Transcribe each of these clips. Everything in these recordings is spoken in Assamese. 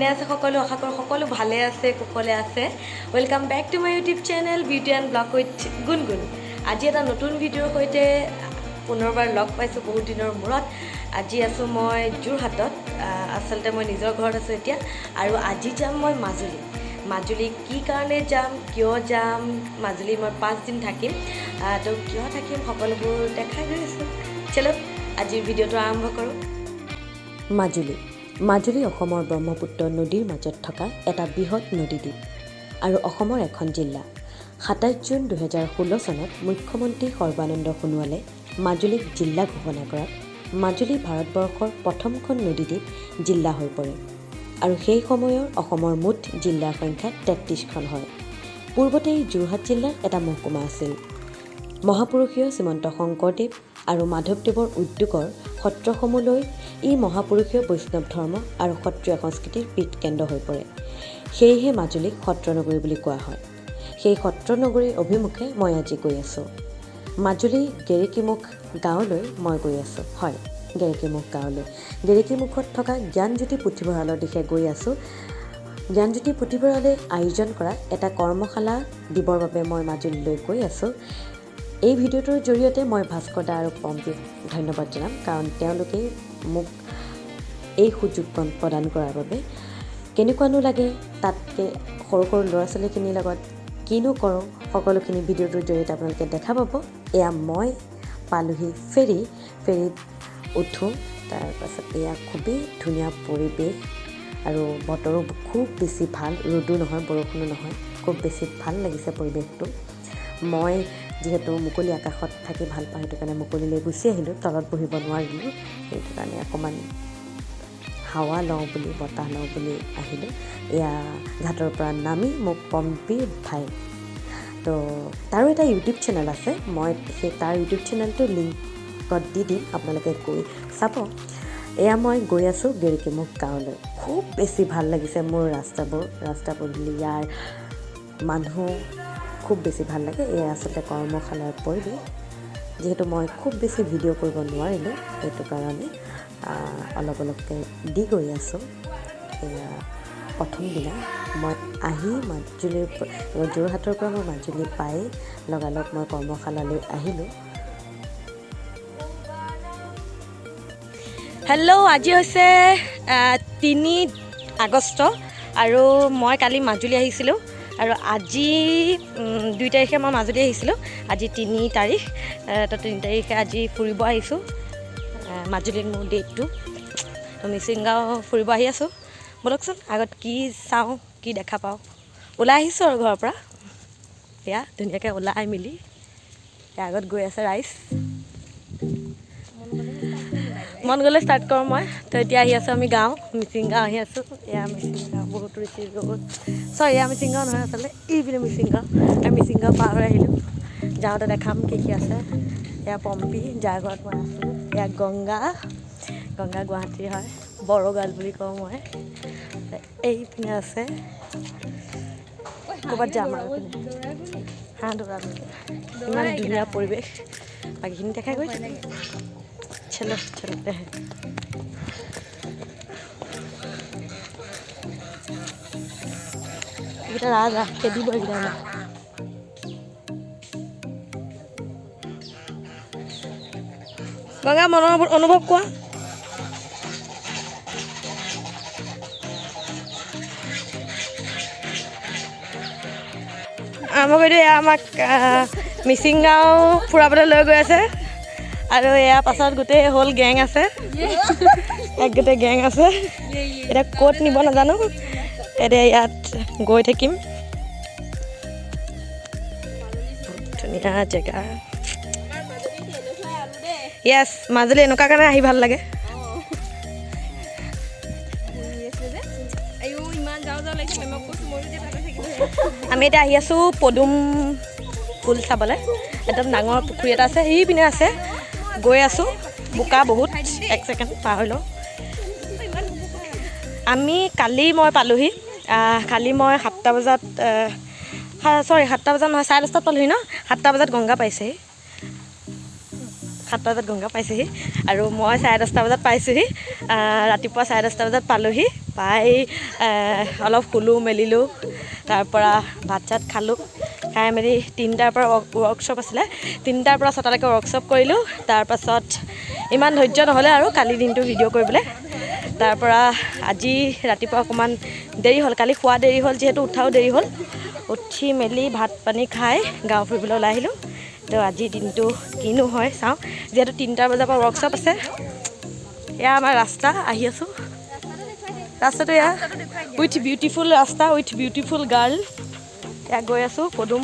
কেনে আছে সকলো? আশা কৰোঁ সকলো ভালে আছে, কুশলে আছে। Welcome back to my YouTube channel Beauty and Vlog with Gungun. আজি এটা নতুন ভিডিঅ'ৰ সৈতে পুনৰবাৰ লগ পাইছোঁ বহুত দিনৰ মূৰত। আজি আছোঁ মই যোৰহাটত, আচলতে মই নিজৰ ঘৰত আছোঁ এতিয়া। আৰু আজি যাম মই মাজুলী। মাজুলী কি কাৰণে যাম, কিয় যাম, মাজুলী মই 5 দিন থাকিম, তো কিয় থাকিম সকলোবোৰ দেখাই গৈ আছোঁ। চলো আজিৰ ভিডিঅ'টো আৰম্ভ কৰোঁ। মাজুলী, মাজুলী অসমৰ ব্ৰহ্মপুত্ৰ নদীৰ মাজত থকা এটা বৃহৎ নদীদ্বীপ আৰু অসমৰ এখন জিলা। 27 জুন 2016 চনত মুখ্যমন্ত্ৰী সৰ্বানন্দ সোণোৱালে মাজুলীক জিলা ঘোষণা কৰাত মাজুলী ভাৰতবৰ্ষৰ প্ৰথমখন নদীদ্বীপ জিলা হৈ পৰে আৰু সেই সময়ৰ অসমৰ মুঠ জিলাৰ সংখ্যা 33খন হয়। পূৰ্বতে ই যোৰহাট জিলাৰ এটা মহকুমা আছিল। মহাপুৰুষীয় শ্ৰীমন্ত শংকৰদেৱ আৰু মাধৱদেৱৰ উদ্যোগৰ সত্ৰসমূহলৈ ই মহাপুৰুষীয় বৈষ্ণৱ ধৰ্ম আৰু সত্ৰীয়া সংস্কৃতিৰ পীঠ কেন্দ্ৰ হৈ পৰে। সেয়েহে মাজুলীক সত্ৰনগৰী বুলি কোৱা হয়। সেই সত্ৰনগৰীৰ অভিমুখে মই আজি গৈ আছোঁ। মাজুলী গেৰেকীমুখ গাঁৱলৈ মই গৈ আছোঁ। হয়, গেৰেকীমুখ গাঁৱলৈ। গেৰেকীমুখত থকা জ্ঞানজ্যোতি পুথিভঁৰালৰ দিশে গৈ আছোঁ। জ্ঞানজ্যোতি পুথিভঁৰালে আয়োজন কৰা এটা কৰ্মশালা দিবৰ বাবে মই মাজুলীলৈ গৈ আছোঁ। এই ভিডিঅ'টোৰ জৰিয়তে মই ভাস্কৰ দা আৰু পম্পীক ধন্যবাদ জনাম, কাৰণ তেওঁলোকেই মোক এই সুযোগকণ প্ৰদান কৰাৰ বাবে। কেনেকুৱানো লাগে তাতকৈ সৰু সৰু ল'ৰা ছোৱালীখিনিৰ লগত কিনো কৰোঁ, সকলোখিনি ভিডিঅ'টোৰ জৰিয়তে আপোনালোকে দেখা পাব। এয়া মই পালোহি ফেৰী, ফেৰীত উঠোঁ। তাৰপাছত এয়া খুবেই ধুনীয়া পৰিৱেশ আৰু বতৰো খুব বেছি ভাল, ৰ'দো নহয় বৰষুণো নহয়, খুব বেছি ভাল লাগিছে পৰিৱেশটো। মই যিহেতু মুকলি আকাশত থাকি ভাল পাওঁ, সেইটো কাৰণে মুকলিলৈ গুচি আহিলোঁ, তলত বহিব নোৱাৰিলোঁ, সেইটো কাৰণে অকণমান হাৱা লওঁ বুলি, বতাহ লওঁ বুলি আহিলোঁ। এয়া ঘাটৰ পৰা নামি মোক পম্পী ভাই, তো তাৰো এটা ইউটিউব চেনেল আছে, মই সেই তাৰ ইউটিউব চেনেলটো লিংকত দি দিম, আপোনালোকে গৈ চাব। এয়া মই গৈ আছোঁ গেৰেকীমুখ গাঁৱলৈ। খুব বেছি ভাল লাগিছে মোৰ ৰাস্তাবোৰ, ৰাস্তা পদূলি, ইয়াৰ মানুহ খুব বেছি ভাল লাগে। এয়া আচলতে কৰ্মশালাৰ পৰিৱেশ। যিহেতু মই খুব বেছি ভিডিঅ' কৰিব নোৱাৰিলোঁ, সেইটো কাৰণে অলপ অলপকৈ দি গৈ আছোঁ। এয়া প্ৰথম দিনা মই আহি মাজুলীৰ, যোৰহাটৰ পৰা মই মাজুলী পাই লগালগ মই কৰ্মশালালৈ আহিলোঁ। হেল্ল', আজি হৈছে 3 আগষ্ট আৰু মই কালি মাজুলী আহিছিলোঁ আৰু আজি 2 তাৰিখে মই মাজুলী আহিছিলোঁ। আজি 3 তাৰিখ, তো 3 তাৰিখে আজি ফুৰিব আহিছোঁ মাজুলীত। মোৰ ডেটটো তো মিচিং গাঁও ফুৰিব আহি আছোঁ। ব'লকচোন আগত কি চাওঁ, কি দেখা পাওঁ। ওলাই আহিছোঁ আৰু ঘৰৰ পৰা, এয়া ধুনীয়াকৈ ওলাই মেলি আগত গৈ আছে ৰাইজ। মন গ'লে ষ্টাৰ্ট কৰোঁ মই। তো এতিয়া আহি আছোঁ আমি গাঁও, মিচিং গাঁও আহি আছোঁ। এয়া মিচিং গাঁও, বহুত ৰুচি বহুত, চৰি এয়া মিচিং গাঁও নহয়, আচলতে এইপিনে মিচিং গাঁও। আমি মিচিং গাঁও পাৰ হৈ আহিলোঁ। যাওঁতে দেখাম কি কি আছে। এয়া পম্পী, যাৰ ঘৰত মই আছোঁ। এয়া গংগা, গংগা গুৱাহাটীৰ হয়, বৰগাল বুলি কওঁ মই। এইপিনে আছে, ক'ৰবাত যাম আৰু হাঁহ দৌৰা। ইমান ধুনীয়া পৰিৱেশ, বাকীখিনি দেখাই গৈ। চলো চলতে हैं। এইকেইটা ৰাজহাঁহ খেদিব এইকেইটা আমাক। গংগা, মনৰ অনুভৱ কোৱা। আৰম্ভ কৰি দিওঁ। এয়া আমাক মিচিং গাঁও ফুৰাবলৈ লৈ গৈ আছে আৰু এয়া পাছত গোটেই হ'ল গেং আছে, এক গোটেই গেং আছে। এতিয়া ক'ত নিব নাজানো, এতিয়া ইয়াত গৈ থাকিম। ধুনীয়া জেগা। য়েছ, মাজুলী এনেকুৱা কাৰণে আহি ভাল লাগে। আমি এতিয়া আহি আছোঁ পদুম ফুল চাবলৈ। একদম ডাঙৰ পুখুৰী এটা আছে, সেইপিনে আছে। গৈ আছোঁ, বোকা বহুত, এক ছেকেণ্ড পাৰ হৈ লওঁ। আমি কালি মই পালোহি, কালি মই 7টা বজাত, চৰি 7টা বজাত নহয়, 10:30ত পালোহি ন, 7টা বজাত গংগা পাইছেহি। সাতটা বজাত গংগা পাইছেহি আৰু মই 10:30 বজাত পাইছোঁহি। ৰাতিপুৱা 10:30 বজাত পালোহি। পাই অলপ শুলোঁ মেলিলোঁ, তাৰপৰা ভাত চাত খালোঁ। খাই মেলি 3টাৰ পৰা ৱৰ্কশ্বপ আছিলে, 3টাৰ পৰা 6টালৈকে ৱৰ্কশ্বপ কৰিলোঁ। তাৰপাছত ইমান ধৈৰ্য নহ'লে আৰু কালি দিনটো ভিডিঅ' কৰিবলৈ। তাৰপৰা আজি ৰাতিপুৱা অকণমান দেৰি হ'ল, কালি খোৱা দেৰি হ'ল যিহেতু উঠাও দেৰি হ'ল। উঠি মেলি ভাত পানী খাই গাঁও ফুৰিবলৈ ওলাই আহিলোঁ। তো আজিৰ দিনটো কিনো হয় চাওঁ, যিহেতু 3টা বজাৰ পৰা ৱৰ্কশ্বপ আছে। এয়া আমাৰ ৰাস্তা, আহি আছোঁ। ৰাস্তাটো এয়া উইথ বিউটিফুল ৰাস্তা, উইথ বিউটিফুল গাৰ্ল। এয়া গৈ আছোঁ পদুম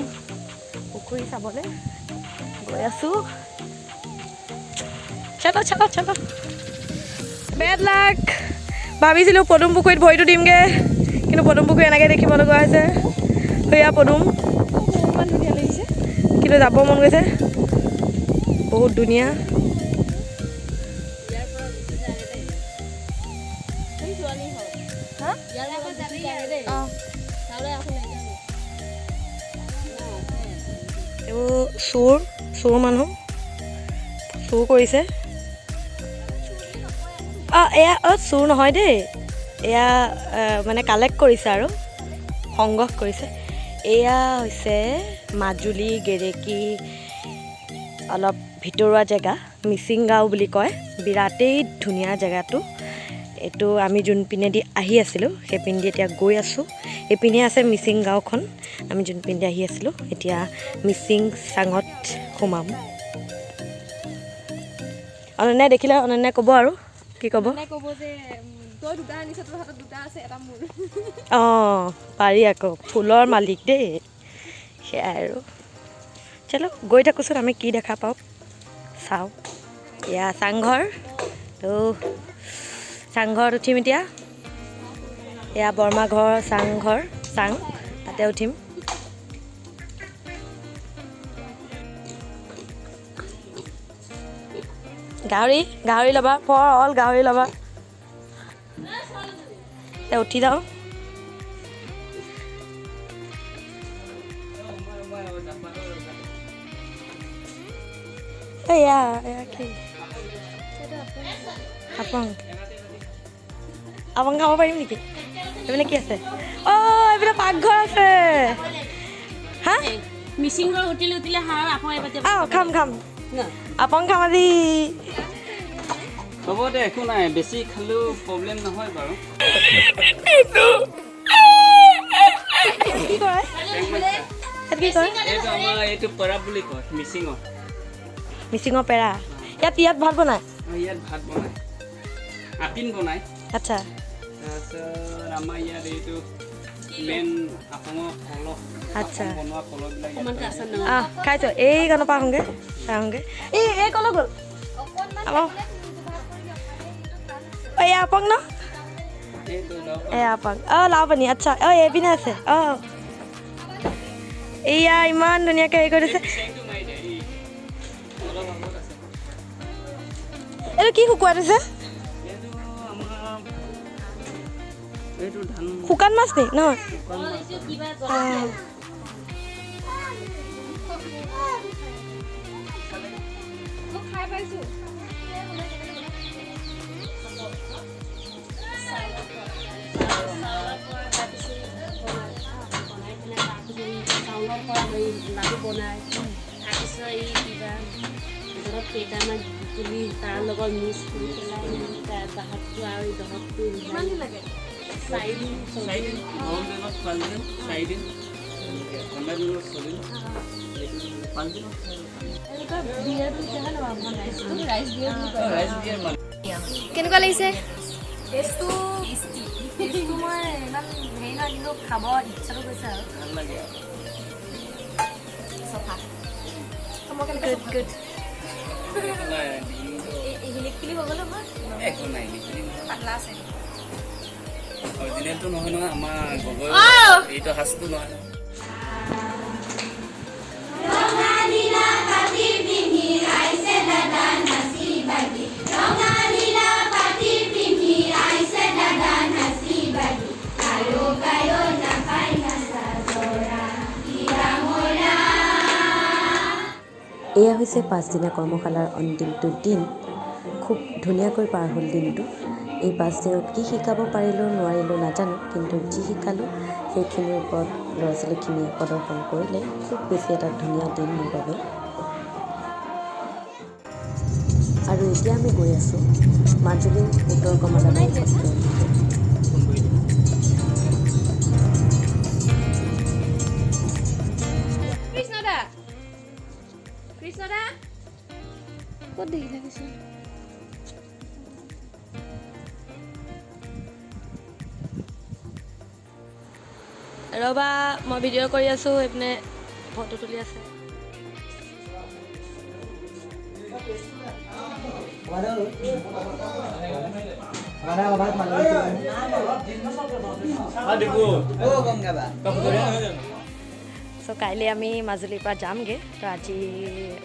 পুখুৰী চাবলৈ গৈ আছোঁ। চলো চলো চলো। বেড লাক, ভাবিছিলোঁ পদুম পুখুৰীত ভৰিটো দিমগৈ, কিন্তু পদুম পুখুৰী এনেকৈ দেখিব লগা হৈছে। সেয়া পদুম, ইমান ধুনীয়া লাগিছে, কিন্তু যাব মন গৈছে, বহুত ধুনীয়া। এইবোৰ চোৰ, চোৰ মানুহ চুৰ কৰিছে। অঁ এয়া, অঁ চোৰ নহয় দেই, এয়া মানে কালেক্ট কৰিছে আৰু সংগ্ৰহ কৰিছে। এয়া হৈছে মাজুলী গেৰেকী অলপ ভিতৰুৱা জেগা, মিচিং গাঁও বুলি কয়। বিৰাটেই ধুনীয়া জেগাটো। এইটো আমি যোনপিনেদি আহি আছিলোঁ সেইপিনেদি এতিয়া গৈ আছোঁ। এইপিনে আছে মিচিং গাঁওখন, আমি যোনপিনেদি আহি আছিলোঁ। এতিয়া মিচিং চাঙত সোমাম। অনন্যাই দেখিলে অনন্যাই ক'ব আৰু কি ক'ব? অঁ পাৰি আকৌ, ফুলৰ মালিক দেই। সেয়াই আৰু, চলো গৈ থাকোঁচোন আমি কি দেখা পাওঁ চাওঁ। এয়া চাংঘৰ, তো চাংঘৰত উঠিম এতিয়া। এয়া বৰমা ঘৰ চাংঘৰ, চাং তাতে উঠিম। গাহৰি, গাহৰি ল'বা, ফৰ অল গাহৰি ল'বা। এতিয়া উঠি যাওঁ। এয়া এয়া কি আপং, আপং খাব পাৰিম নেকি? এইপিনে কি আছে? অঁ এইপিনে পাকঘৰ আছে। হা, অঁ খাম খাম আপং খাম আজি। হ'ব দে, একো নাই, বেছি খালেও প্ৰব্লেম নহয় বাৰু। কি কৰে? কি কৰে? এইটো আমাৰ এইটো পেৰা বুলি কয়, মিচিঙৰ। মিচিঙৰ পেৰা। ইয়াত ইয়াত ভাত বনায়? ইয়াত ভাত বনায়, আপিন বনায়। আচ্ছা। তাৰপিছত আমাৰ ইয়াত এইটো মেইন আপঙৰ কলহ। আচ্ছা, বনোৱা কলহবিলাক। অঁ খাইছোঁ। এইকণৰ পৰা আহোঁগৈ, আহোঁগৈ। এই কলহ গ'ল। এয়া আপং ন? এয়া আপং। অঁ লাও পানী। আচ্ছা, অঁ এইপিনে আছে। অঁ এইয়া ইমান ধুনীয়াকৈ হেৰি কৰি দিছে। এইটো কি শুকুৱাই দিছে? শুকান মাছ নি? নহয়। কেনেকুৱা লাগিছে? টেষ্টটো মই ইমান হেৰি নহয়, কিন্তু খাব ইচ্ছাটো গৈছে আৰু। Good good. অৰিজিনেলটো নহয় নহয়, আমাৰ গগৈ এইটো সাজটো নহয়। এয়া হৈছে পাঁচদিনীয়া কৰ্মশালাৰ অন্তিমটো দিন। খুব ধুনীয়াকৈ পাৰ হ'ল দিনটো। এই 5 দিনত কি শিকাব পাৰিলোঁ নোৱাৰিলোঁ নাজানো, কিন্তু যি শিকালোঁ সেইখিনিৰ ওপৰত ল'ৰা ছোৱালীখিনিয়ে প্ৰদৰ্শন কৰিলে। খুব বেছি এটা ধুনীয়া দিন মোৰ বাবে। আৰু এতিয়া আমি গৈ আছোঁ মাজুলীৰ উত্তৰ কমলাবাৰী সত্ৰৰ দিশে। ফোন কৰি দিম। কৃষ্ণদা, কৃষ্ণদা, ক'ত দেখিলা কৃষ্ণ? ৰ'বা, মই ভিডিঅ' কৰি আছোঁ, এইপিনে ফটো তুলি আছে। চ' কাইলৈ আমি মাজুলীৰ পৰা যামগৈ। তো আজি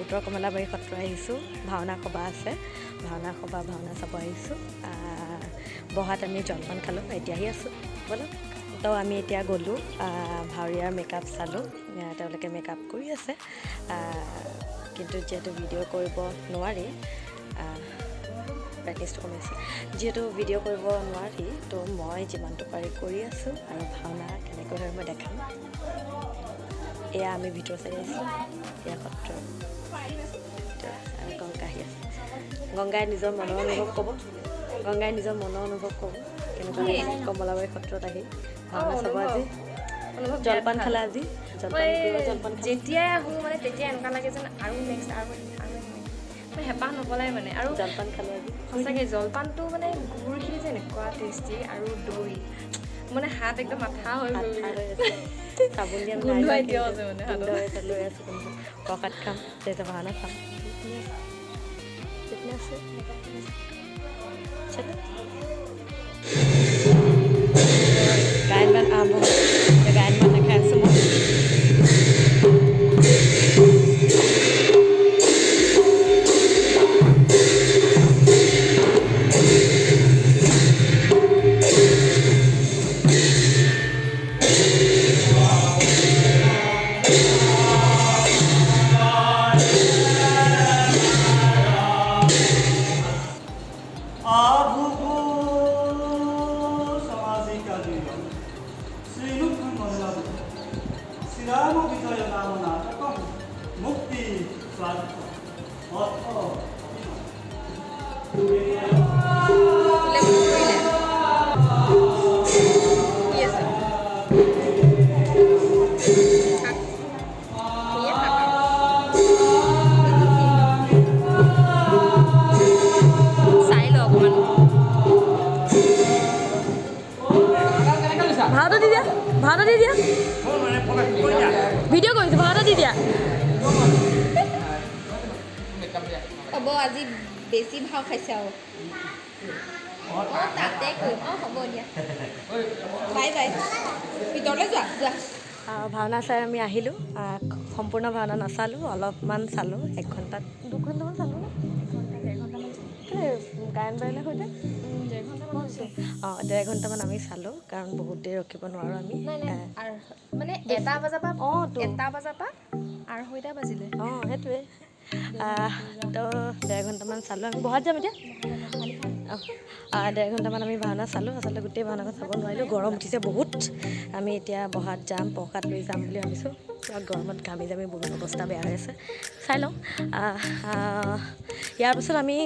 উত্তৰ কমলাবাৰী সত্ৰ আহিছোঁ। ভাওনা সভা আছে, ভাওনা সভা, ভাওনা চাব আহিছোঁ। বহাত আমি জলপান খালোঁ, এতিয়া আহি আছোঁ, ব'লক। তো আমি এতিয়া গ'লোঁ, ভাৱৰীয়াৰ মেকআপ চালোঁ। তেওঁলোকে মেকআপ কৰি আছে, কিন্তু যিহেতু ভিডিঅ' কৰিব নোৱাৰি, ব্ৰাইটনেছটো কমি আছে, যিহেতু ভিডিঅ' কৰিব নোৱাৰি, তো মই যিমানটো পাৰি কৰি আছোঁ আৰু ভাওনা কেনেকৈ হয় মই দেখাম। এয়া আমি ভিতৰ চাইডে আহিছিলোঁ। এয়া সত্ৰৰ ভিতৰ আৰু গংগা আহি আছে। গংগাই নিজৰ মনৰ অনুভৱ ক'ব, গংগাই নিজৰ মনৰ অনুভৱ ক'ব, কেনেকুৱা লাগিছে কমলাবাৰী সত্ৰত আহি ভাওনা চাব আজি? অনুভৱ। জলপান খালা আজি? জলপান, কিবা জলপান খালা? যেতিয়াই আহোঁ মানে তেতিয়াই এনেকুৱা লাগে যেন আৰু নেক্সট, আৰু আৰু মানে হেঁপাহ নপলাই মানে আৰু। জলপান খালোঁ আজি। সঁচাকৈ জলপানটো মানে গুড়খিনি যে এনেকুৱা টেষ্টি আৰু দৈ মানে হাত একদম আঠা হৈ গ'ল। আঠা হৈ আছে, চাবোন দিয়া নাই। গোন্ধ যোৱা। এতিয়াও কিন্তু আছে মানে গোন্ধ হাতত। আছে, লৈ আছোঁ কিন্তু প্ৰসাদ খাম, তাৰপিছত ভাওনা চাম। এইপিনে আছে, চলো। গায়ন বায়ন আৰম্ভ হ'ল। এতিয়া গায়ন বায়ন দেখাই আছোঁ মই। আভুকো সামাজিক শ্ৰীনুখ শ্ৰীৰাম বিজয় নাম নাটকম মুক্তি স্বাৰ্থ অৰ্থ। তোলে মনত পৰিলে কি আছে? শাক, সেয়ে শাক আৰু। চাই ল অকণমান। ভাওটো দি দিয়া, ভাওটো দি দিয়া। ভিডিঅ' কৰিছোঁ, ভাওটো দি দিয়া। হ'ব, আজি বেছি ভাও খাইছে আৰু। অঁ, তাতে কৰিম। অঁ, হ'ব দিয়া, বাই বাই। ভিতৰলৈ যোৱা, যোৱা। ভাওনা চাই আমি আহিলোঁ। সম্পূৰ্ণ ভাওনা নাচালোঁ, অলপমান চালোঁ। এক ঘণ্টাত 2 ঘণ্টামান চালোঁ নে গায়ন বায়নৰ সৈতে? অঁ, 1.5 ঘণ্টামান আমি চালোঁ, কাৰণ বহুত দেৰি ৰখিব নোৱাৰোঁ আমি। নাই নাই, আৰু মানে 1 বজাৰ পৰা অঁ তো 1 বজাৰ পৰা 2:30 বাজিলে। অঁ, সেইটোৱে। তো 1.5 ঘণ্টামান চালোঁ। আমি বহাত যাম এতিয়া। অঁ, 1.5 ঘণ্টামান আমি ভাওনা চালোঁ। আচলতে গোটেই ভাওনাখন চাব নোৱাৰিলোঁ, গৰম উঠিছে বহুত। আমি এতিয়া বহাত যাম, প্ৰসাদ লৈ যাম বুলি ভাবিছোঁ। পূৰা গৰমত ঘামি জামি বহুত অৱস্থা বেয়া হৈ আছে। চাই লওঁ। ইয়াৰ পিছত আমি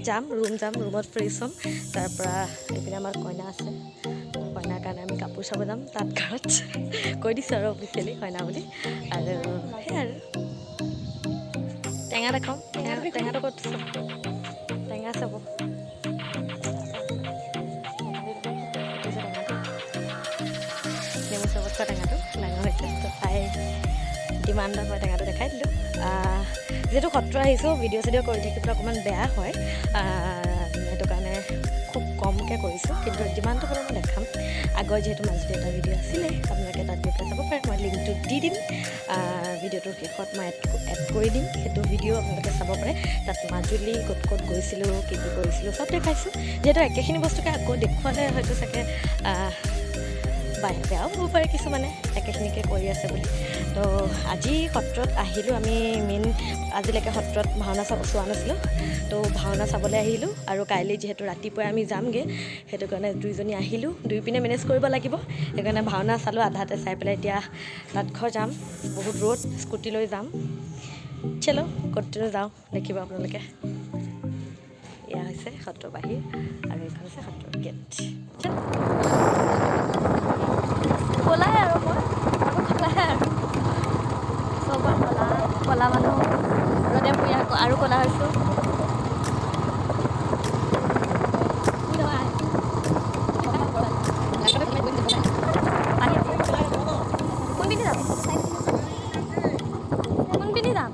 যাম, ৰুম যাম, ৰুমত ফ্ৰেছ হ'ম। তাৰপৰা এইপিনে আমাৰ কইনা আছে, কইনাৰ কাৰণে আমি কাপোৰ চাব যাম। তাত ঘৰত কৈ দিছোঁ আৰু অফিচিয়েলি কইনা বুলি। আৰু সেয়াই আৰু টেঙা দেখাওঁ। টেঙা, টেঙাটো ক'ত আছে? টেঙা চাব। টেঙাটো, নেমু চৰবত খোৱা টেঙাটো ডাঙৰ হৈছে। তো তাই ডিমাণ্ডত মই টেঙাটো দেখাই দিলোঁ। যিহেতু সত্ৰ আহিছোঁ, ভিডিঅ' চিডিঅ' কৰি থাকিবলৈ অকণমান বেয়া হয়, সেইটো কাৰণে খুব কমকৈ কৰিছোঁ। কিন্তু যিমানটো পাৰোঁ মই দেখাম। আগৰ যিহেতু মাজুলী এটা ভিডিঅ' আছিলে, আপোনালোকে তাত গৈ পেলাই চাব পাৰে। মই লিংকটো দি দিম, ভিডিঅ'টোৰ শেষত মই এড কৰি দিম সেইটো ভিডিঅ', আপোনালোকে চাব পাৰে। তাত মাজুলী ক'ত ক'ত গৈছিলোঁ, কি কি কৰিছিলোঁ, চব দেখাইছোঁ। যিহেতু একেখিনি বস্তুকে আকৌ দেখুৱালে হয়তো চাগে বেয়াও হ'ব পাৰে কিছুমানে, একেখিনিকে কৰি আছে বুলি। তো আজি সত্ৰত আহিলোঁ আমি। মেইন আজিলৈকে সত্ৰত ভাওনা চাব চোৱা নাছিলোঁ, তো ভাওনা চাবলৈ আহিলোঁ। আৰু কাইলৈ যিহেতু ৰাতিপুৱাই আমি যামগৈ, সেইটো কাৰণে দুইজনী আহিলোঁ। দুইপিনে মেনেজ কৰিব লাগিব, সেইকাৰণে ভাওনা চালোঁ আধাতে। চাই পেলাই এতিয়া তাত ঘৰ যাম। বহুত ৰ'দ, স্কুটি লৈ যাম। চলো, ক'ত যাওঁ দেখিব আপোনালোকে। এয়া হৈছে সত্ৰৰ বাহিৰ আৰু এইখন হৈছে সত্ৰৰ গেট। ক'লাই আৰু মই আৰু ক'লাই আৰু চবৰ ক'লা ক'লা মানুহ, ৰ'দে পুৰি আকৌ আৰু ক'লা হৈছোঁ। কোনপিনে যাম? কোনপিনে যাম?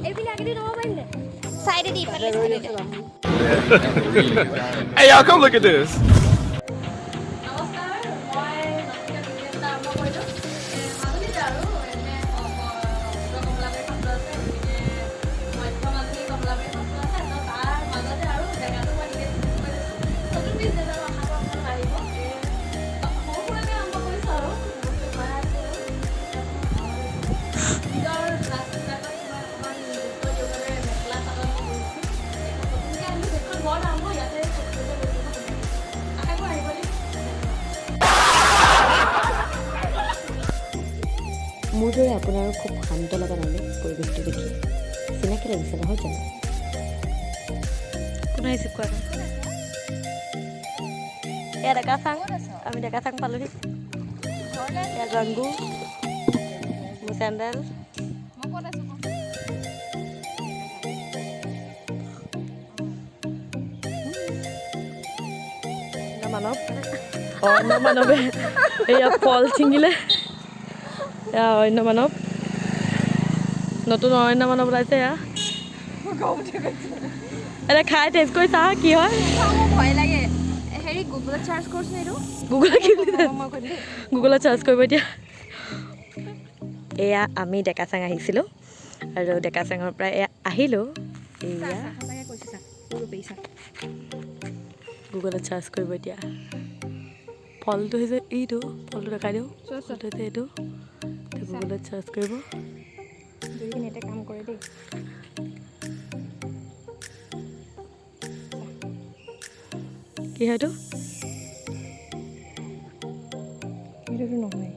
এইপিনে আগেদি যাব পাৰিম দে। চাইডে দি, ইফালে চাইডে দি। Hey, y'all, come look at this. নমস্কাৰ, মই নতুনকৈ বিজনেছ এটা আৰম্ভ কৰিলোঁ মাজুলীতে আৰু এনে উত্তৰ কমলাবাৰী সত্ৰ আছে, এইপিনে মধ্য মাজুলী কমলাবাৰী সত্ৰ আছে। তো তাৰ মাজতে আৰু জেগাটো মই নিজে চুজ কৰি লৈছোঁ। নতুন বিজনেছ আৰু আশা কৰোঁ আপোনালোক আহিব। সৰু সুৰাকৈ আৰম্ভ কৰিছোঁ আৰু বস্তু ভৰাই আছোঁ। নিজৰ ক্লাছবিলাকত মই অকণমান গুৰুত্ব দিওঁ কাৰণে মেখেলা চাদৰ মই কৰিছোঁ। নতুনকৈ আনিলোঁ সেইখন, বৰ দাম হয় ইয়াতে বেছি। আশা কৰোঁ আহিব দেই, ধন্যবাদ। মোৰ দৰে আপোনাৰো খুব শান্ত লগা নাইনে পৰিৱেশটো দেখি? চিনাকি লাগিছে নহয় জানো? কোন আহিছে কোৱা? এয়া ডেকা চাং, আমি ডেকা চাং পালোহি। এয়া গংগু, মোৰ চেণ্ডেল। মই ক'ত আছোঁ কচোন? মানৱ, অন্য মানৱে এয়া ফল ছিঙিলে। এয়া অন্য মানৱ, নতুন অৰণ্য মানৱ ওলাইছে। এয়া এতিয়া খাই টেষ্ট কৰি চা কি হয়। মোৰ ভয় লাগে। হেৰি, গুগলত চাৰ্চ কৰচোন এইটো। গুগলত কি বুলি? মই কৰিম দেই। গুগলত চাৰ্চ কৰিব এতিয়া। এয়া আমি ডেকাচাং আহিছিলোঁ আৰু ডেকাচাঙৰ পৰা এয়া আহিলোঁ। এয়া সঁচাকৈ কৈছোঁ, চা, তোৰ পেইছা। গুগলত চাৰ্চ কৰিব এতিয়া। ফলটো হৈছে এইটো, ফলটো দেখাই দিওঁ। ফলটো হৈছে এইটো। গুগলত চাৰ্চ কৰিব। যদি নেটে কাম কৰে দেই। কি হয় এইটো? এইটোতো নহয়।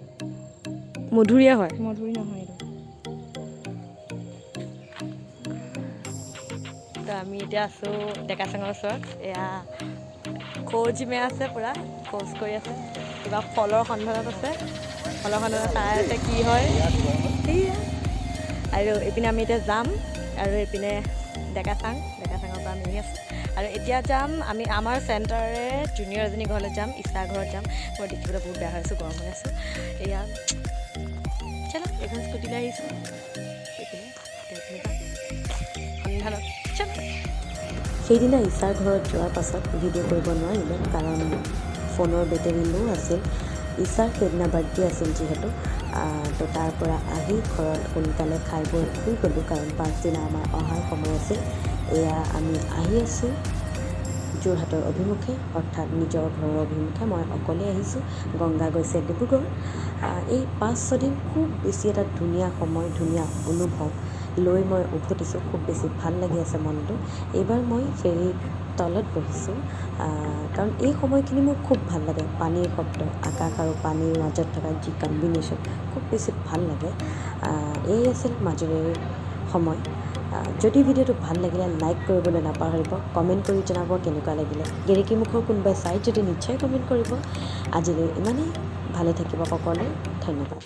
মধুৰীয়া হয়। মধুৰি নহয় এইটো। তো আমি এতিয়া আছোঁ ডেকাচাঙৰ ওচৰত। এয়া খৌজিমে আছে, পূৰা খোজ কৰি আছে, কিবা ফলৰ সন্ধানত আছে। ফলৰ সন্ধানত চাই আছে কি হয়। সেয়া আৰু এইপিনে আমি এতিয়া যাম আৰু এইপিনে ডেকাচাং, ডেকাচাঙৰ পৰা আমি আহি আছোঁ আৰু এতিয়া যাম আমি আমাৰ চেণ্টাৰৰে জুনিয়ৰ এজনী ঘৰলৈ যাম, ইছা ঘৰত যাম। মই দেখিবলৈ বহুত বেয়া হৈ আছোঁ, গৰম হৈ আছোঁ। এয়া চলো, এইখন স্কুটিলৈ আহিছোঁ। এইপিনে এইপিনে যাম সন্ধানত, চলো। সেইদিনা ইছাৰ ঘৰত যোৱাৰ পাছত ভিডিঅ' কৰিব নোৱাৰিলোঁ, কাৰণ ফোনৰ বেটেৰী ল' আছিল। ইছাৰ সেইদিনা বাৰ্থডে আছিল যিহেতু। তো তাৰ পৰা আহি ঘৰত সোনকালে খাই বৈ শুই গ'লোঁ, কাৰণ পাছদিনা আমাৰ অহাৰ সময় আছিল। এয়া আমি আহি আছোঁ যোৰহাটৰ অভিমুখে, অৰ্থাৎ নিজৰ ঘৰৰ অভিমুখে। মই অকলে আহিছোঁ, গংগা গৈছে ডিব্ৰুগড়। এই 5-6 দিন খুব বেছি এটা ধুনীয়া সময়, ধুনীয়া অনুভৱ লৈ মই উভতিছোঁ। খুব বেছি ভাল লাগি আছে মনটো। এইবাৰ মই ফেৰীৰ তলত বহিছোঁ, কাৰণ এই সময়খিনি মোৰ খুব ভাল লাগে। পানীৰ শব্দ, আকাশ আৰু পানীৰ মাজত থকা যি কম্বিনেশ্যন, খুব বেছি ভাল লাগে। এই আছিল মাজুলীৰ সময়। যদি ভিডিঅ'টো ভাল লাগিলে লাইক কৰিবলৈ নাপাহৰিব, কমেণ্ট কৰি জনাব কেনেকুৱা লাগিলে। গেৰেকীমুখৰ কোনোবাই চাই যদি নিশ্চয় কমেণ্ট কৰিব। আজিলৈ ইমানেই, ভালে থাকিব সকলোৱে, ধন্যবাদ।